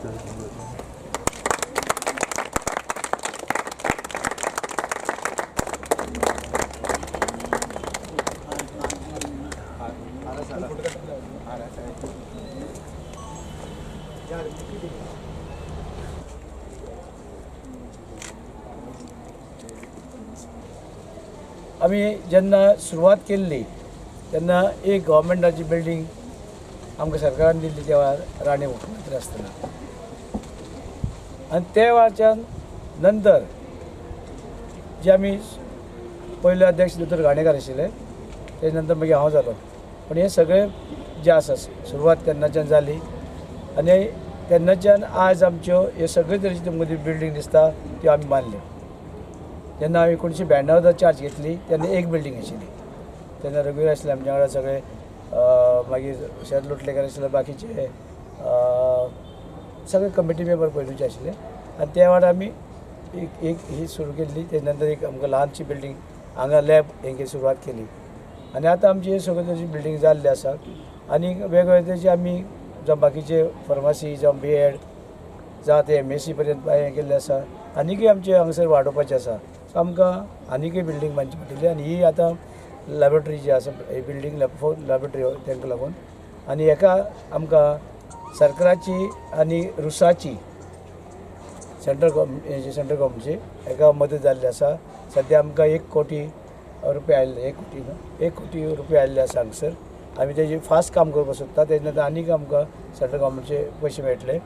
आमी जेन्ना सुरवात केल्ली तेन्ना एक गव्हर्मेंटाची बिल्डींग आमकां सरकारान दिल्ली त्या वेळार राणे मुख्यमंत्री आसतना, आनी त्या वेळाच्यान नंतर जे आमी पयले अध्यक्ष दोतोर घाणेकार आशिल्ले, तेजे नंतर मागीर हांव जालो. पूण हे सगळे जे आसा सुरवात तेन्नाच्यान जाली आनी तेन्नाच्यान आज आमच्यो हे सगळे तरेची तुमकां बिल्डींग दिसता त्यो आमी बांदल्यो. जेन्ना हांवें 1992 चार्ज घेतली तेन्ना एक बिल्डींग आशिल्ली, तेन्ना रघुवीर आशिल्ले आमच्या वांगडा सगळे, मागीर शरद लोटलेकर आशिल्ले, बाकीचे सगळे कमिटी मेंबर पयलूचे आशिल्ले. आनी त्या वेळार आमी एक एक ही सुरू केल्ली. तेजे नंतर एक आमकां ल्हानशी बिल्डींग हांगा लॅब हेंगे सुरवात केली आनी आतां आमची सगळे तरेची बिल्डींग जाल्ली आसा. आनी वेगवेगळे तरेचे आमी जावं बाकीचे फार्मासी जावं बी एड जावं ते MSc पर्यंत हें केल्लें आसा. आनीकय आमचें हांगासर वाडोवपाचें आसा. सो आमकां आनीकय बिल्डींग बांदची पडटली. आनी ही आतां लॅबोरेटरी जी आसा ही बिल्डींग लॅबोरेटरी तांकां लागून आनी हेका आमकां सरकाराची आनी रुसाची सेंट्रल गव्हर्मेंट सेंट्रल गव्हर्मेंटची हेका मदत जाल्ली आसा. सद्या आमकां 1 कोटी रुपया आयिल्ले, 1 कोटी रुपया आयिल्ले आसा हांगसर. आमी तेजे फास्ट काम करपाक सोदता. तेजे नंतर आनीक आमकां सेंट्रल गव्हर्मेंटचे पयशे मेळटले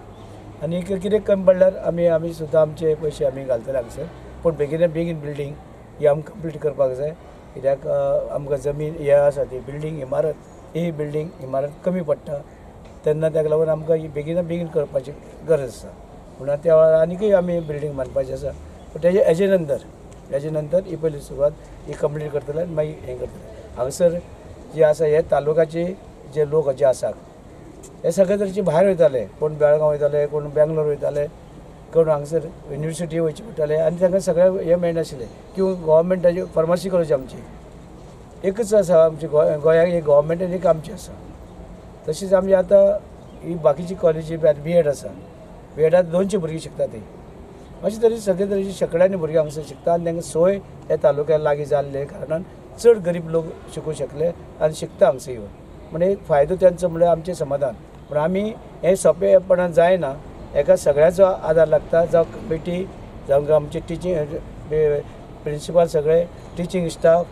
आनी कितें कमी पडल्यार आमी आमी सुद्दां आमचे पयशे आमी घालतले हांगसर. पूण बेगीन बेगीन बिल्डींग ही आमकां कंप्लीट करपाक जाय, कित्याक आमकां जमीन हे आसा ती बिल्डींग इमारत ही बिल्डींग इमारत कमी पडटा, तेन्ना ताका लागून आमकां ही बेगीन बेगीन करपाची गरज आसा. म्हणून त्या वेळार आनीकय आमी बिल्डींग बांदपाची आसा. पूण तेजे हेजे नंतर ही पयली सुरवात ही कंप्लीट करतले आनी मागीर हें करतले. हांगसर जे आसा हे तालुकाचे जे लोक जे आसात हे सगळे तरेचे भायर वयताले, कोण बेळगांव वयताले, कोण बेंगलोर वयताले, कोण हांगसर युनिवर्सिटी वयचे पडटाले आनी तांकां सगळें हें मेळनाशिल्लें. किंवा गव्हर्मेंटाची फार्मासी कॉलेज आमची एकच आसा, आमची गोंयाक एक गव्हर्मेंट आनी एक आमची आसा. तशीच आमची आतां ही बाकीची कॉलेजी बी एड आसा, बी एडाक 200 भुरगीं शिकता ती. अशे तरेन सगळे तरेची शेंकड्यांनी भुरगीं हांगसर शिकता आनी तांकां सोय ह्या तालुक्याक लागीं जाल्ले कारणान चड गरीब लोक शिकूंक शकले आनी शिकता हांगसर येवन. म्हणजे एक फायदो तांचो म्हणल्यार आमचें समाधान. पूण आमी हें सोंपेपणान जायना, हेका सगळ्यांचो आदार लागता, जावं कमिटी जावं आमचे टिचींग प्रिंसिपल सगळे, teaching staff,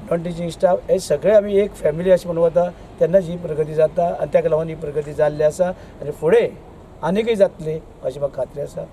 non teaching staff, हे सगळे आमी एक फॅमिली अशें म्हणून वता तेन्नाच ही प्रगती जाता आनी ताका लागून ही प्रगती जाल्ली आसा आनी फुडें आनीकय जातली अशी म्हाका खात्री आसा.